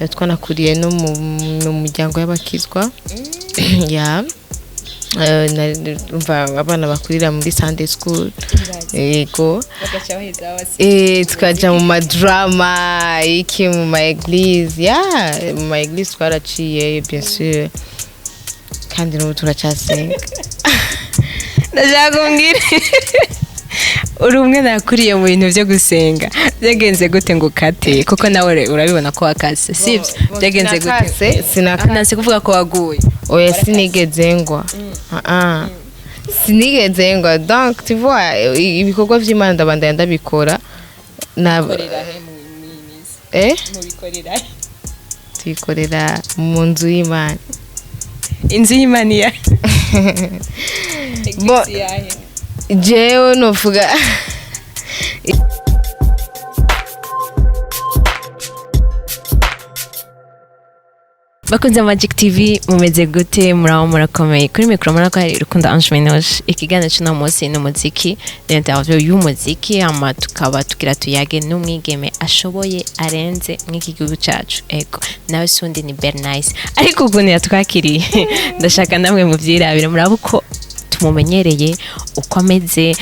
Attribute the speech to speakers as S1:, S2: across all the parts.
S1: Twanakuriye no mu muryango y'abakizwa. Ya. Umva, abana bakurira muri Sunday school. Yego. Tukaja mu madrama iki mu ma église, ya, mu ma église twaraciye, bien sûr, kandi n'ubu turacasenga.
S2: Ndashaka kumbwira, uri umwe nakuriye mu bintu byo gusenga, byagenze gute ngo ukate? Kuko nawe urabibona ko wakase, sibyo? Byagenze gute?
S1: Sinakase, sinakase.
S2: Nansi kuvuga ko waguye.
S1: Oya, sinigeze ngwa. Ah, ah. Sinigeze ngwa. Donc tu vois, ibikorwa vy'Imana ndabandanya ndabikora na tubikorera mu nzu y'Imana.
S2: Inzu y'Imana iya?
S1: Bon, jewe novuga
S2: Bakunze Magic TV, mumeze gute? Muraho, murakomeye? Kuri mikoro murako hari Rukundo Ange Minoje. Ikiganiro cy'uno munsi ni umuziki, ni interview y'umuziki, hama tukaba tugira tuyage n'umwigeme ashoboye arenze mw'iki gihugu cacu. Ego, nawe sundi ni Bernice, ariko ukuntu yatwakiriye ndashaka namwe muvyirabire, murabe uko tumumenyereye, uko ameze.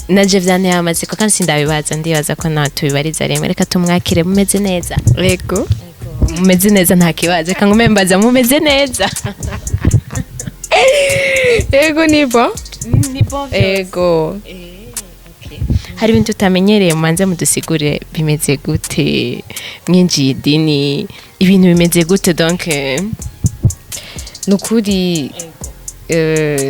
S2: Naje vyanteye amatsiko kandi sindabibaza, ndibaza ko nawe tubibariza rimwe. Reka tumwakire. Mumeze neza?
S1: Ego.
S2: Mumeze neza, nta kibazo. Reka ngume mbaza, mumeze neza?
S1: Ego, ni bon.
S2: Ni bon?
S1: Ego.
S2: Hari ibintu tutamenyereye, mubanze mudusigure, bimeze gute mwinjiye idini? Ibintu bimeze gute donc?
S1: Nukuri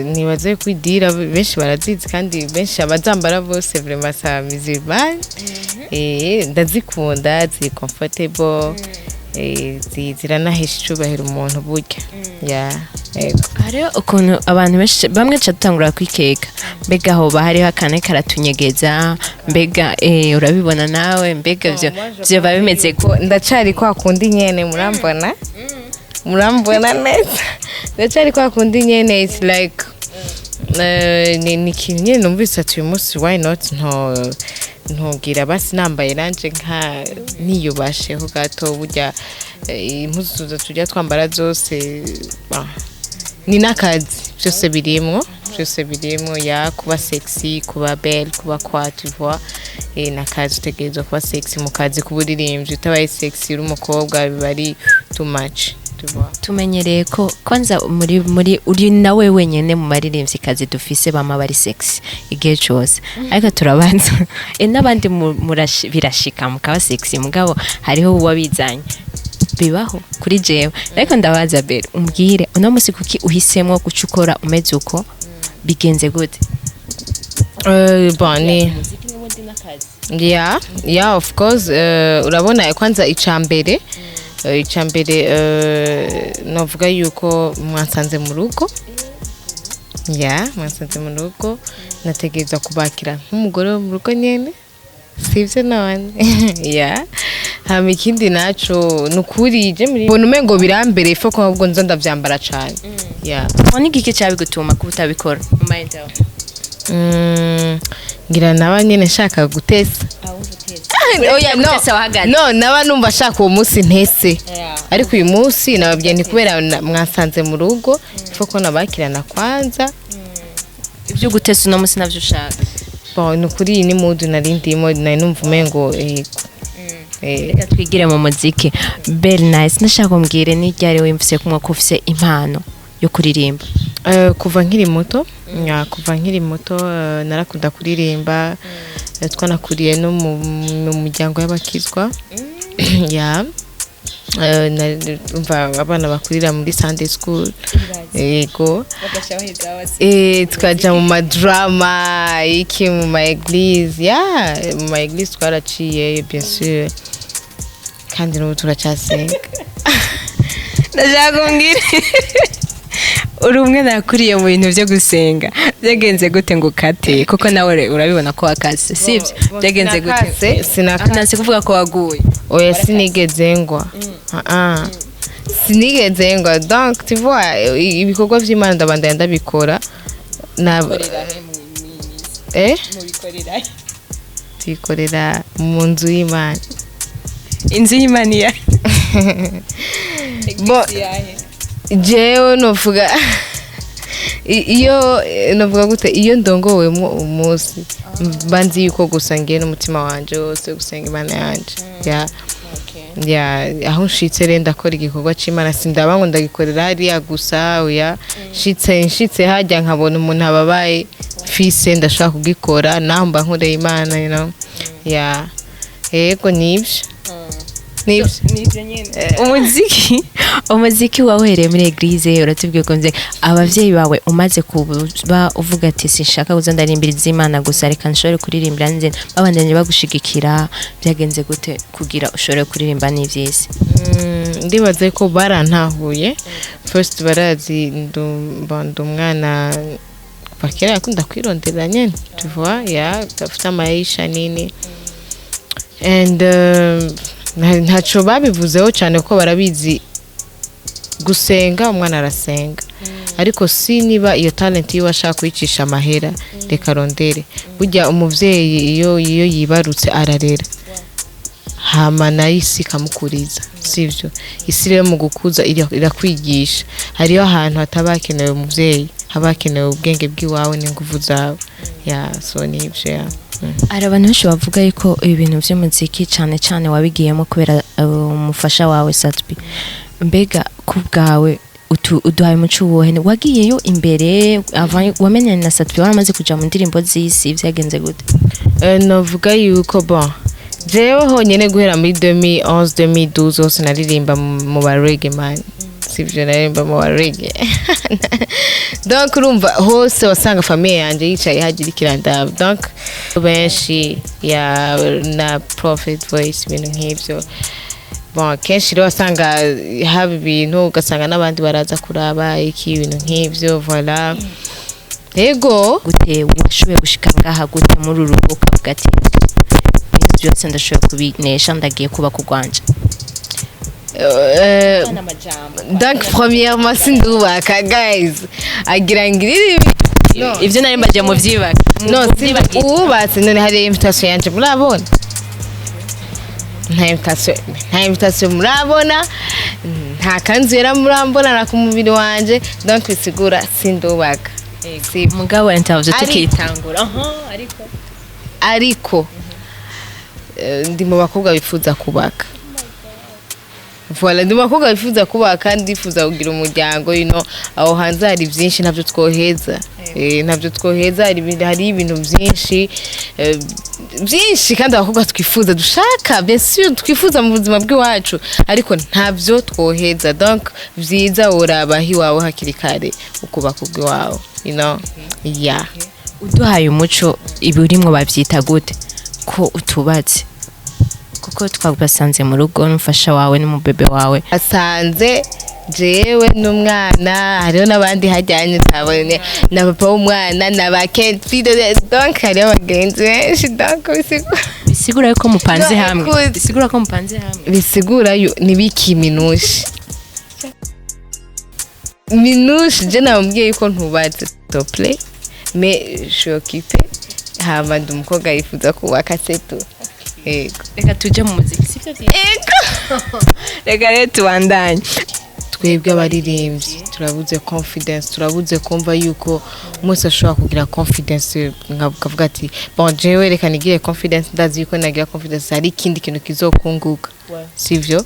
S1: nibaze ko idira benshi barazizi, kandi benshi abazambara bose vraiment ça musulman. Ndazikunda, ziri comfortable, ziranahesha icubahiro umuntu burya, ya, ego.
S2: Hariho ukuntu abantu benshi bamwe ca dutangura kwikeka, mbega hoba hariho akantu karatunyegeza? Mbega urabibona nawe? Mbega vyo vyoba bimeze
S1: Ko ndacari kwa kundi nyene, murambona neza, ndacari kwa kundi nyene. It's like ni ikintu nyene numvise ati uyu munsi why not ntogira basi nambaye nanje nka niyubasheho gato. Burya impuzu tuza tujya twambara zose, bah, ni n'akazi, byose birimwo, byose birimwo, ya, kuba sexy, kuba belle, kuba quoi, tu vois. N'akazi, utegerezwa kuba sexy mu kazi k'uburirimbyi. Utabaye sexy uri umukobwa biba ari too much, tu vois.
S2: Tumenyereye ko kwanza muri uri nawe wenyene mu baririmvyikazi dufise bama bari sexy igihe cose, ariko turabanza n'abandi birashika mukaba sexy, mugabo hariho uwabizanye bibaho kuri jewe. Ariko ndabaza bere, umbwire uno musi kuki uhisemwo guca ukora umeze uko? Bigenze gute?
S1: Bon, ni yeah, of course. Urabona, kwanza icambere novuga yuko mwansanze mu rugo, ya, mwansanze mu rugo, nategerezwa kubakira nk'umugore wo mu rugo nyene, sivyo none? Ya, hama ikindi naco nukuri je muri mbona umengo birambere ifo ko ahubwo nza ndavyambara cane, ya.
S2: Ni igiki cabigutuma kuba utabikora mu mind yawe?
S1: Ngira naba nyene nshaka gutesa. Oya, no.
S2: Gutesa wahagaze.
S1: No, naba numva ashaka uwo munsi ntese, ariko uyu munsi nababwiye nti kubera mwasanze mu rugo, ifo ko nabakirana kwanza.
S2: Ibyo gutesa uno musi navyo ushaka?
S1: Bon, ni ukuri iyi ni mood nari ndimo, nari numva umengo yego.
S2: Reka twigire mu muziki. Bernice, ndashaka umbwire ni ryari wumvise kumwe ko ufise impano yo kuririmba?
S1: Kuva nkiri muto, ya, kuva nkiri muto narakunda kuririmba. Twanakuriye no mu muryango y'abakizwa, ya. Umva, abana bakurira muri Sunday school. Yego. Tukaja mu madrama iki mu ma église, ya, mu ma église twaraciye, bien sûr, kandi n'ubu turacasenga.
S2: Ndashaka umbwire, uri umwe nakuriye mu bintu byo gusenga, byagenze gute ngo ukate? Kuko nawe urabibona ko wakase, sibyo? Byagenze gute?
S1: Sinakase, sinakase.
S2: Nansi kuvuga ko waguye.
S1: Oya, sinigeze ngwa. Ah, ah. Sinigeze ngwa. Donc tu vois, ibikorwa vy'Imana ndabandanya ndabikora na tubikorera mu nzu y'Imana.
S2: Inzu y'Imana iya?
S1: Bon, jewe novuga iyo novuga gute, iyo ndongowemo umunsi, mba nzi yuko gusa ngiye n'umutima wanje wose gusenga Imana yanje, ya aho nshitse rero ndakora igikorwa c'Imana. Sindaba ngo ndagikorera hariya gusa, oya. Nshitse hajya nkabona umuntu ababaye fise, ndashobora kugikora, naho mba nkoreye Imana. Ya, yego, nibyo.
S2: Umuziki wahereye muri église, uratubwiye ko nze abavyeyi bawe umaze kuba uvuga ati sinshaka kuza ndarimbira iz'Imana gusa, reka nshobore kuririmbira nze, babandanye bagushigikira? Byagenze gute kugira ushobore kuririmba n'ivyisi?
S1: Ndibaze ko barantahuye first, barazi ndi umwana kuva kera yakunda kwirondera nyene, tu vois, ya afite amayisha nini and ntaco babivuzeho cyane kuko barabizi gusenga umwana arasenga, ariko si niba iyo talent yiwe ashaka kuyicisha amahera, reka arondere. Burya umuvyeyi iyo yibarutse ararera, hama nayo isi ikamukuriza, sivyo? Isi rero mu gukuza irakwigisha. Hariyo ahantu hataba hakenewe umuvyeyi, haba hakenewe ubwenge bw'iwawe n'inguvu zawe. Ya, so nivyo, ya.
S2: Hari abantu benshi bavuga yuko ibi bintu by'umuziki cyane cyane wabigiyemo kubera umufasha wawe Sat-B. Mbega ku bwawe uduhaye umuco uwuhe? Wagiyeyo imbere wamenyanye na Sat-B, waramaze kuja mu ndirimbo z'isi? Vyagenze gute?
S1: Novuga yuko, bon, jewe honyene guhera muri 2011, 2012 hose naririmba mu ba reggae man, sivyo? Naririmba mu ba reggae, donc urumva hose wasanga famille yanje yicaye hagira ikirandaba, donc benshi ya na Prophet Voice, ibintu nk'ivyo. Bon, kenshi rero wasanga haba ibintu, ugasanga n'abandi baraza kuraba iki, ibintu nk'ivyo, voilà, ego.
S2: Gute washoboye gushika ngaha? Gute muri uru rugo ukavuga ati ibintu byose ndashoboye kubinesha, ndagiye kubaka urwanje?
S1: Donc premièrement sindubaka, guys, agira ngirire. No.
S2: Ivyo nari mbaje mu vyibaka.
S1: No, uwubatse none hari invitation yanje murabona? Nta invitation, nta invitation murabona, nta kanzu yera murambona na ku mubiri wanje, donc bisigura sindubaka.
S2: Mugabo interview tukitangura, aha, ariko
S1: Ariko ndi mu bakobwa bifuza kubaka. Voilà, ndi mu bakobwa bifuza kubaka, ndifuza kugira umuryango. Aho hanze hari byinshi ntabyo twoheza. Ntabyo twoheza, hari ibintu byinshi, byinshi kandi abakobwa twifuza, dushaka, bien sûr twifuza mu buzima bw'iwacu, ariko ntabyo twoheza. Donc vyiza woraba aho iwawe hakiri kare, ukubaka ubw'iwawe, yeah.
S2: Uduhaye umuco, ibi urimwo bavyita gute ko utubatse? Kuko twabasanze mu rugo n'umufasha wawe n'umubebe wawe.
S1: Asanze jewe n'umwana, hariho n'abandi hajyanye utabone, na papa w'umwana na ba Kenti, donc hariho abagenzi benshi, donc bisigura
S2: Bisigura ko mupanze
S1: No,
S2: hamwe.
S1: Écoute.
S2: Bisigura ko mupanze hamwe.
S1: Bisigura yo nibiki minushi minushi, je namubwiye yuko ntubatse tople, mais je suis occupée, hama ndi umukobwa yifuza kubaka, c'est tout. Yego.
S2: Reka tuje mu muziki, sivyo vyiza?
S1: Yego.
S2: Reka rero tubandanye.
S1: Twebwe abaririmbyi turabuze confidence, turabuze kumva yuko umunsi ashobora kugira confidence, nkavuga ati bon, jewe reka nigire confidence, ndazi yuko nagira confidence hari ikindi kintu kizokunguka, sivyo?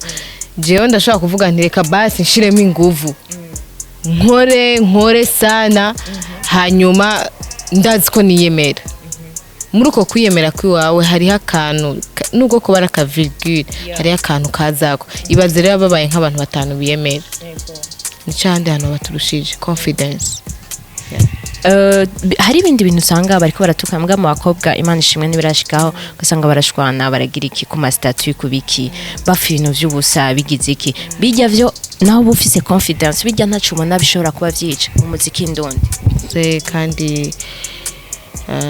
S1: Jewe ndashobora kuvuga nti reka basi nshiremo inguvu, nkore nkore sana, hanyuma ndazi ko niyemera. Muri uko kwiyemera kw'iwawe hariho akantu nubwo kuba ari aka virgule, hariho akantu kazako. Ibaze rero babaye nk'abantu batanu biyemera, nico ahandi hantu baturushije confidence.
S2: Hari ibindi bintu usanga bariko baratuka mbwa mu bakobwa, Imana ishimwe ntibirashikaho, ugasanga barashwana, baragira iki ku ma statut, ku biki, bafa ibintu vy'ubusa, bigize iki, bijya vyo naho uba ufise confidence, bijya ntaco ubona bishobora kuba vyica mu muziki ndundi?
S1: Se kandi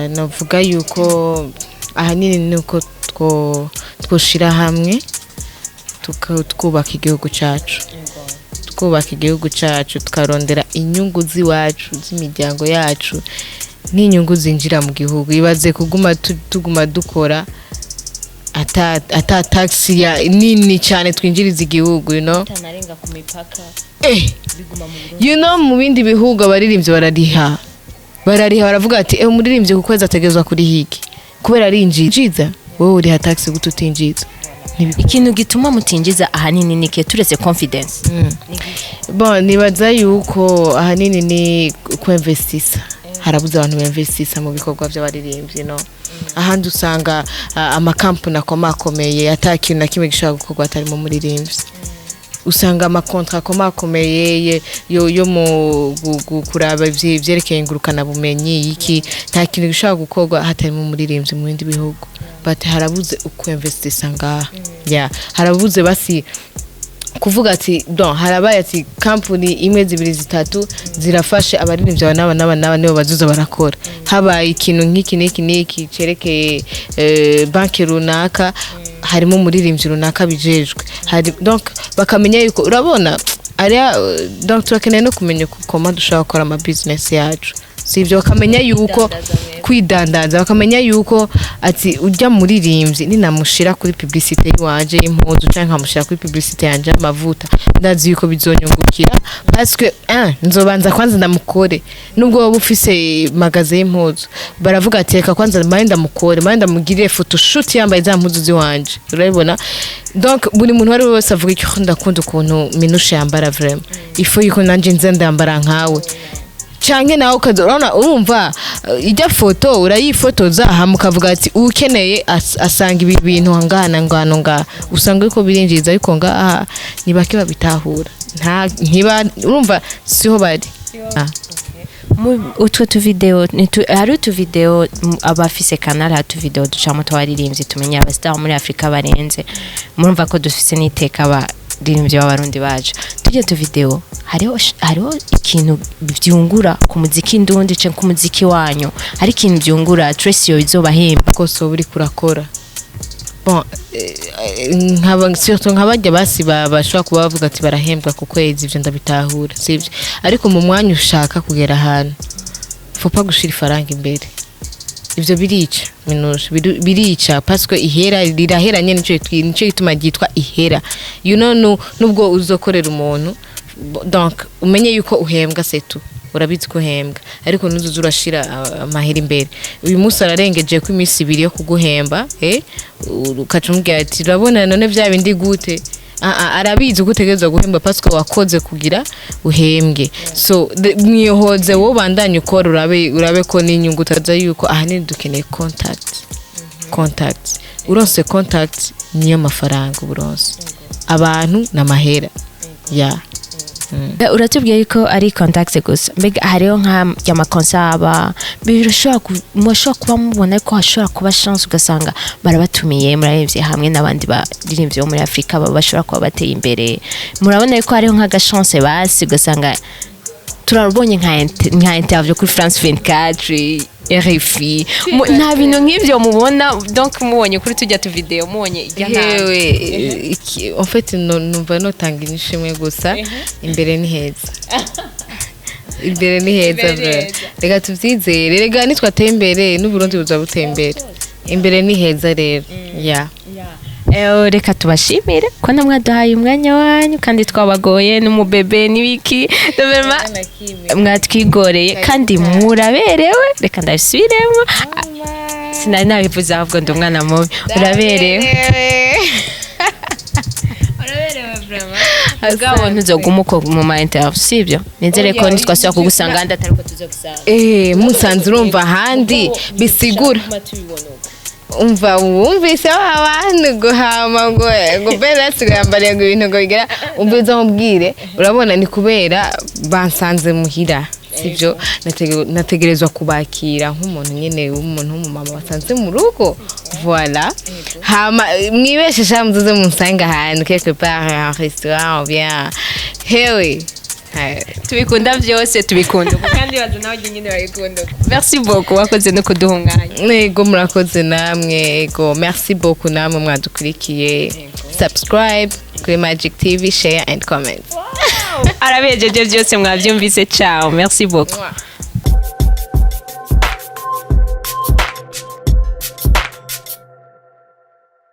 S1: navuga yuko ahanini ni uko twoshira hamwe twubaka igihugu cacu, twubaka igihugu cacu, tukarondera inyungu z'iwacu, z'imiryango yacu, n'inyungu zinjira mu gihugu. Ibaze kuguma tuguma dukora. Ata tax ya nini cyane twinjiriza igihugu.
S2: Tanarenga ku mipaka, biguma mu Burundi.
S1: Mu bindi bihugu abaririmbyi barariha, baravuga ati: "Umuririmbyi ku kwezi ategerezwa kuriha iki kubera arinjiza." Wowe uriha tax gute utinjiza?
S2: Ikintu gituma mutinjiza ahanini ni ke, turetse confidence?
S1: Bon, nibaza yuko ahanini ni kwinvestisa. Harabuze abantu binvestisa mu bikorwa by'abaririmbyi. No ahandi usanga amakampani akomakomeye ata kintu na kimwe gishobora gukorwa atarimo umuririmbyi. Usanga ama contrats akomakomeye yo mu kuraba ivyerekeye ingurukanabumenyi iki, nta kintu gishobora gukorwa hatarimo umuririmbyi mu bindi bihugu. But harabuze ukwinvestisa ngaha. Yeah, harabuze basi kuvuga ati don harabaye ati kampuni imwe, zibiri, zitatu zirafashe abaririmbyi aba n'aba n'aba n'aba, nibo bazuza barakora. Habaye ikintu nk'iki n'iki n'iki cerekeye banki runaka, harimo umuririmbyi runaka bijejwe hari. Donc bakamenya yuko, urabona ariya, donc turakeneye no kumenya comment dushobora gukora ama business yacu, si ibyo? Bakamenya yuko kwidandaza, bakamenya yuko ati ujya muririmbyi ninamushira kuri publicité yiwanje y'impuzu canke nkamushira kuri publicité yanje y'amavuta, ndazi yuko bizonyungukira parce que un nzobanza kwanza ndamukore. Nubwo waba ufise magasin y'impuzu, baravuga ati: "Reka kwanza mbaye ndamukore, mbaye ndamugirire photoshoot yambaye za mpuzu ziwanje." Urabibona? Donc buri muntu uwo ari we wese avuga icyo: "Ndakunda ukuntu Minushe yambara, vraiment il faut yuko nanje nze ndambara nkawe." Canke nawe ukaza, urabona, urumva, ijya foto urayifotoza, hama ukavuga ati ukeneye asanga ibi bintu ngaha na ngano ngaha, usanga ariko birinjiza. Ariko ngaha ni bake babitahura, nta ntiba urumva siho bari.
S2: Utwo tuvideo hari utuvideo, abafise canal, hari utuvideo ducamo twaririmbye tumenye aba star muri Afrika barenze. Murumva ko dufise n'iteka abaririmbyi b'Abarundi bacu. Tujye tuvideo, hariho ikintu byungura ku muziki ndundi canke ku muziki wanyu? Hari ikintu byungura Tracy yo bizobahemba?
S1: Kose uba uriko urakora, bon, nkaba surtout nk'abajya basi bashobora kuba bavuga ati barahembwa ku kwezi, ibyo ndabitahura, sibyo? Ariko mu mwanya ushaka kugera ahantu, faut pas gushira ifaranga imbere. Ivyo birica minushe, birica parce que ihera rirahera nyene. Nico gituma ryitwa ihera. Nubwo uzokorera umuntu, donc umenye yuko uhembwa, c'est tout, urabizi ko uhembwa, ariko nuzuza urashira amahera imbere. Uyu munsi ararengeje ko iminsi 2 yo kuguhemba, ukaca umubwira ati: "Urabona none vya bindi gute?" Arabizi ko utegerezwa guhemba parce que wakoze kugira uhembwe. So mwiyohoze, wowe bandanye ukora, urabe ko n'inyungu utaza yuko ahanini dukeneye contact. Contact, uronse contact niyo mafaranga uba uronse, abantu n'amahera ya.
S2: Uratubwiye yuko ari contact gusa. Mbega hariho nk'ama concerts aba birashobora mushobora kuba mubona ko hashobora kuba chance, ugasanga barabatumiye murarembye hamwe n'abandi baririmbyi bo muri Afrika baba bashobora kuba bateye imbere? Murabona yuko hariho nk'aga chance basi, ugasanga turabonye nka interview kuri France 24, RFI? Nta bintu nk'ivyo mubona? Donc mubonye kuri tujya tu video, mubonye ijya nta
S1: Hewe, en fait numva notanga inyishimwe gusa: imbere ni heza, imbere ni heza.
S2: Imbere ni
S1: Bro.
S2: heza.
S1: Reka tuvyizere, reka nitwateye imbere n'Uburundi buza buteye imbere. Imbere ni heza rero ya.
S2: Reka tubashimire ko namwaduhaye umwanya wanyu kandi twabagoye n'umubebe n'ibiki. Vraiment mwatwigoreye kandi muraberewe. Reka ndabisubiremo, sinari nabivuze, ahubwo ndi umwana mubi. Uraberewe, uraberewe vraiment. Mugabo ntuzoguma uko mu ma interview, sibyo? Nizere ko nitwasubira kugusanga ahandi atari ko tuzogusanga.
S1: Musanze urumva ahandi bisigura, umva, wumvise wa bantu guhama ngo bera yambariye ngo ibintu ngo bigera. Umva, nkubwire, urabona ni kubera bansanze muhira, sibyo? Nategerezwa kubakira nk'umuntu nyene w'umuntu w'umumama basanze mu rugo. Voilà. Hama mwibeshe sha, muzoze munsange ahantu quelque part, un restaurant ou bien hewe.
S2: Tubikunda byose, tubikunda uko kandi baza nawe nyine babikunda uko. Merci beaucoup, wakoze no kuduha umwanya.
S1: Ego, murakoze namwe. Ego, merci beaucoup namwe mwadukurikiye. Subscribe kuri Magic TV, share and comment.
S2: Arabejeje byose, mwabyumvise. Ciao, merci beaucoup.